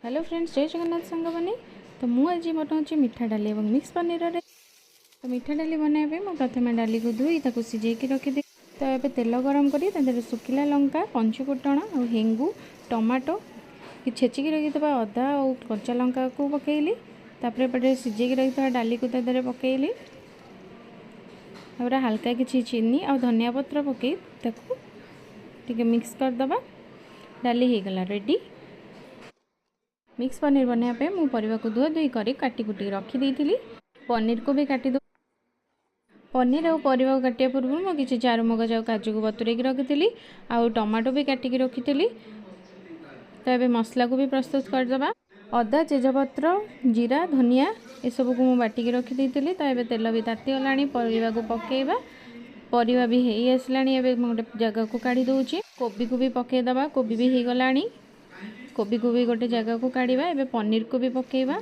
Hello friends, ଜୟ ଜଗନ୍ନାଥ ସାଙ୍ଗମାନେ। ତ ମୁଁ ଆଜି ବନାଉଛି ମିଠା ଡାଲି ଏବଂ ମିକ୍ସ ପନିରରେ। ତ ମିଠା ଡାଲି ବନାଇବା ପାଇଁ ମୁଁ ପ୍ରଥମେ ଡାଲିକୁ ଧୋଇ ତାକୁ ସିଝେଇକି ରଖିଦେବି। ତ ଏବେ ତେଲ ଗରମ କରି ତା ଦେହରେ ଶୁଖିଲା ଲଙ୍କା, ପଞ୍ଚୁ ଫୁଟଣ ଆଉ ହେଙ୍ଗୁ, ଟମାଟୋ, ଛେଚିକି ରଖିଥିବା ଅଦା ଆଉ କଞ୍ଚା ଲଙ୍କାକୁ ପକାଇଲି। ତାପରେ ଏପଟେ ସିଝେଇକି ରଖିଥିବା ଡାଲିକୁ ତା ଦେହରେ ପକାଇଲି। ତାପରେ ହାଲକା କିଛି ଚିନି ଆଉ ଧନିଆ ପତ୍ର ପକାଇ ତାକୁ ଟିକେ ମିକ୍ସ କରିଦେବା। ଡାଲି ହେଇଗଲା ରେଡ଼ି। ମିକ୍ସ ପନିର ବନାଇବା ପାଇଁ ମୁଁ ପରିବାକୁ ଧୁଆ ଧୁଇ କରି କାଟି କୁଟି ରଖିଦେଇଥିଲି। ପନିରକୁ ବି କାଟି। ପନିର ଆଉ ପରିବାକୁ କାଟିବା ପୂର୍ବରୁ ମୁଁ କିଛି ଚାରୁମଗଜ ଆଉ କାଜୁକୁ ବତୁରେଇକି ରଖିଥିଲି, ଆଉ ଟମାଟୋ ବି କାଟିକି ରଖିଥିଲି। ତ ଏବେ ମସଲାକୁ ବି ପ୍ରସ୍ତୁତ କରିଦେବା। ଅଦା, ତେଜପତ୍ର, ଜିରା, ଧନିଆ ଏସବୁକୁ ମୁଁ ବାଟିକି ରଖିଦେଇଥିଲି। ତ ଏବେ ତେଲ ବି ତାତିଗଲାଣି, ପରିବାକୁ ପକାଇବା। ପରିବା ବି ହେଇ ଆସିଲାଣି, ଏବେ ମୁଁ ଗୋଟେ ଜାଗାକୁ କାଢ଼ି ଦେଉଛି। କୋବିକୁ ବି ପକାଇଦେବା। କୋବି ବି ହେଇଗଲାଣି, କୋବିକୁ ବି ଗୋଟେ ଜାଗାକୁ କାଢ଼ିବା। ଏବେ ପନିରକୁ ବି ପକାଇବା।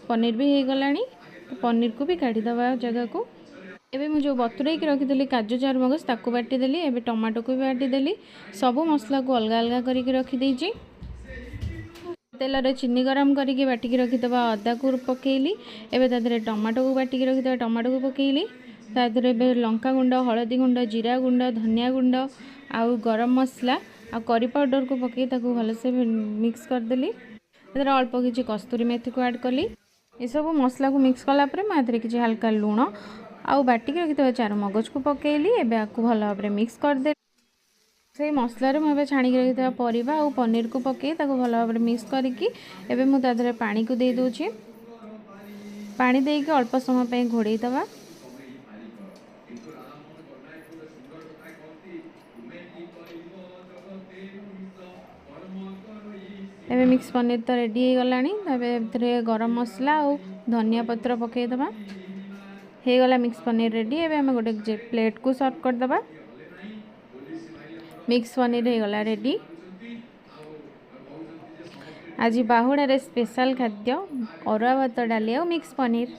ପନିର ବି ହେଇଗଲାଣି, ପନିରକୁ ବି କାଢ଼ିଦେବା ଜାଗାକୁ। ଏବେ ମୁଁ ଯେଉଁ ବତୁରେଇକି ରଖିଥିଲି କାଜୁ, ଚାରୁମଗଜ, ତାକୁ ବାଟିଦେଲି। ଏବେ ଟମାଟୋକୁ ବି ବାଟିଦେଲି। ସବୁ ମସଲାକୁ ଅଲଗା ଅଲଗା କରିକି ରଖିଦେଇଛି। ତେଲରେ ଚିନି ଗରମ କରିକି ବାଟିକି ରଖିଦେବା ଅଦାକୁ ପକାଇଲି। ଏବେ ତା ଦେହରେ ଟମାଟୋକୁ ବାଟିକି ରଖିଦେବା ଟମାଟୋକୁ ପକାଇଲି। ତା ଦେହରେ ଏବେ ଲଙ୍କା ଗୁଣ୍ଡ, ହଳଦୀ ଗୁଣ୍ଡ, ଜିରା ଗୁଣ୍ଡ, ଧନିଆ ଗୁଣ୍ଡ ଆଉ ଗରମ ମସଲା ଆଉ କରି ପାଉଡ଼ରକୁ ପକାଇ ତାକୁ ଭଲସେ ମିକ୍ସ କରିଦେଲି। ସେଥିରେ ଅଳ୍ପ କିଛି କସ୍ତୁରୀ ମେଥିକୁ ଆଡ଼୍ କଲି। ଏସବୁ ମସଲାକୁ ମିକ୍ସ କଲା ପରେ ମୁଁ ଏଥିରେ କିଛି ହାଲକା ଲୁଣ ଆଉ ବାଟିକି ରଖିଥିବା ଚାରୁମଗଜକୁ ପକାଇଲି। ଏବେ ଆକୁ ଭଲ ଭାବରେ ମିକ୍ସ କରିଦେଲି। ସେଇ ମସଲାରେ ମୁଁ ଏବେ ଛାଣିକି ରଖିଥିବା ପରିବା ଆଉ ପନିରକୁ ପକାଇ ତାକୁ ଭଲ ଭାବରେ ମିକ୍ସ କରିକି ଏବେ ମୁଁ ତା ଦେହରେ ପାଣିକୁ ଦେଇଦେଉଛି। ପାଣି ଦେଇକି ଅଳ୍ପ ସମୟ ପାଇଁ ଘୋଡ଼େଇ ଦେବା। ଏବେ ମିକ୍ସ ପନିର ତ ରେଡ଼ି ହେଇଗଲାଣି। ଏବେ ଏଥିରେ ଗରମ ମସଲା ଆଉ ଧନିଆ ପତ୍ର ପକାଇଦେବା। ହେଇଗଲା ମିକ୍ସ ପନିର ରେଡ଼ି। ଏବେ ଆମେ ଗୋଟେ ପ୍ଲେଟ୍କୁ ସର୍ଭ କରିଦେବା। ମିକ୍ସ ପନିର ହେଇଗଲା ରେଡ଼ି। ଆଜି ବାହୁଡ଼ାରେ ସ୍ପେଶାଲ ଖାଦ୍ୟ ଅରୁଆ ଭାତ, ଡାଲି ଆଉ ମିକ୍ସ ପନିର।